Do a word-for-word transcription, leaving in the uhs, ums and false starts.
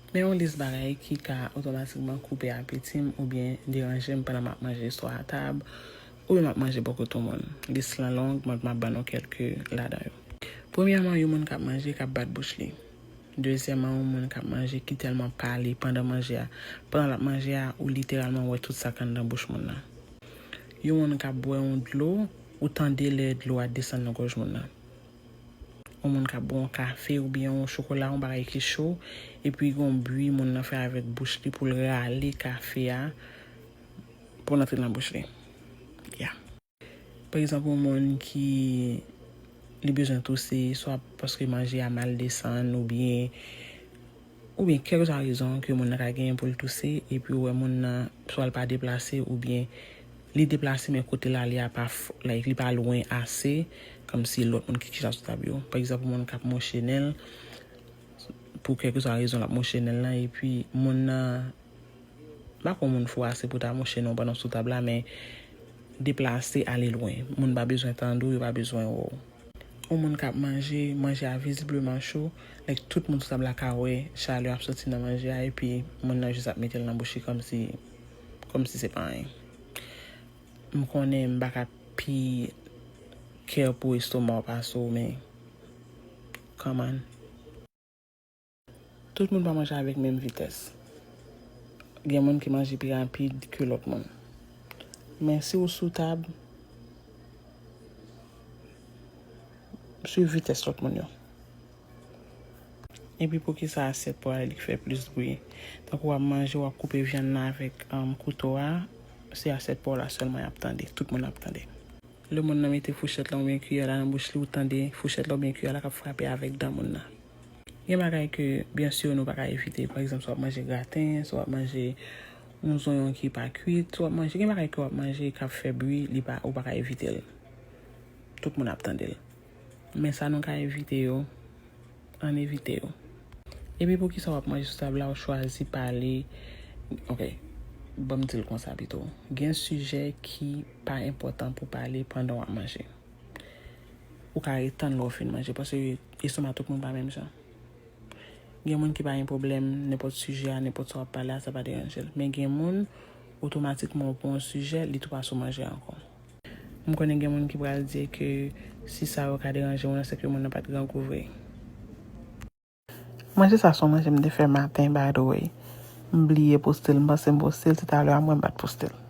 Men yon lis bagay ki ka otomatikman koupe apeti m oubyen deranje m pandan m ap manje, swa a tab, oubyen m ap manje bò kote yon moun. Lis lan long, mwen m ap ban nou kèlke ladan yo. Premyèman, yon moun k ap manje k ap bat bouch li. Dezyèmman, yon moun k ap manje ki tèlman pale pandan manje a. Pandan l ap manje a, ou literalman wè tout sa k anndan bouch moun nan. Yon moun k ap bwè yon dlo, ou tande lè dlo a desann nan gòj moun nan. Yon moun k ap bwè yon kafe oubyen yon chokola, yon bagay ki cho, epi gen yon bri moun nan fè avèk bouch li pou l rale kafe a pou l antre nan bouch li. Ya. Pa egzanp, yon moun ki li bezwen touse, swa paske manje a mal desann, oubyen, oubyen kèlkeswa rezon ke moun nan ka genyen pou l touse, epi ou wè moun nan, swa l pa deplase, oubyen li deplase, men kote l ale a pa f-, like, li pa lwen ase, kòmsi lòt moun ki chita sou tab yo. Pa egzanp, yon moun k ap mouche nen l, pou kèlkeswa rezon l ap mouche nen l lan, epi moun nan, m pa kwè moun fou ase pou ta mouche non pandan w sou tab la, men deplase, ale lwen. Moun pa bezwen tande w, yo pa bezwen wè w. Yon moun k ap manje, manje a vizibleman cho, like, tout moun sou tab la ka wè chalè ap soti nan manje a, epi moun nan jis ap mete l nan bouch li kòmsi, kòmsi se pa anyen. M konnen m pa ka pi care pou estoma w pase w, men, come on. Tout moun pa manje avèk menm vitès. Gen moun ki manje pi rapid ke lòt moun. Men si w sou tab, swiv vitès lòt moun yo. Epi poukisa asyèt pa w la li k fè plis bri? Tankou w ap manje, w ap koupe vyann nan avèk, um, kouto a, se asyèt pa w la sèlman y ap tande, tout moun ap tande. Lè moun nan mete fouchèt la oubyen kiyè la nan bouch li, ou tande fouchèt la oubyen kiyè la k ap frape avèk dan moun nan. Gen bagay ke, byen si, nou pa ka evite. Pa egzanp, si w ap manje graten, si w ap manje yon zonyon ki pa kwit, si w ap manje, gen bagay ke w ap manje k ap fè bri, li pa, ou pa ka evite l. Tout moun ap tande l. Men sa nou ka evite yo, ann evite yo. Epi poukisa w ap manje sou tab la, ou chwazi pale? Ok, ban m di l konsa pito. Gen sijè ki pa enpòtan pou pale pandan w ap manje. Ou ka ret tann lè w fin manje, paske estoma tout moun pa menm jan. Gen moun ki pa gen pwoblèm, nenpòt sijè a, nenpòt sa w ap pale a, sa pa deranje l. Men gen moun, otomatikman w pran yon sijè, li tou pa sou manje a ankò. M konnen gen moun ki pral di ke si sa yo ka deranje moun nan, se ke moun nan pa t grangou vre. Manje sa se yon manje m te fè maten, by the way. M bliye poste l, m panse m poste l, se talè a mwen m pa t poste l.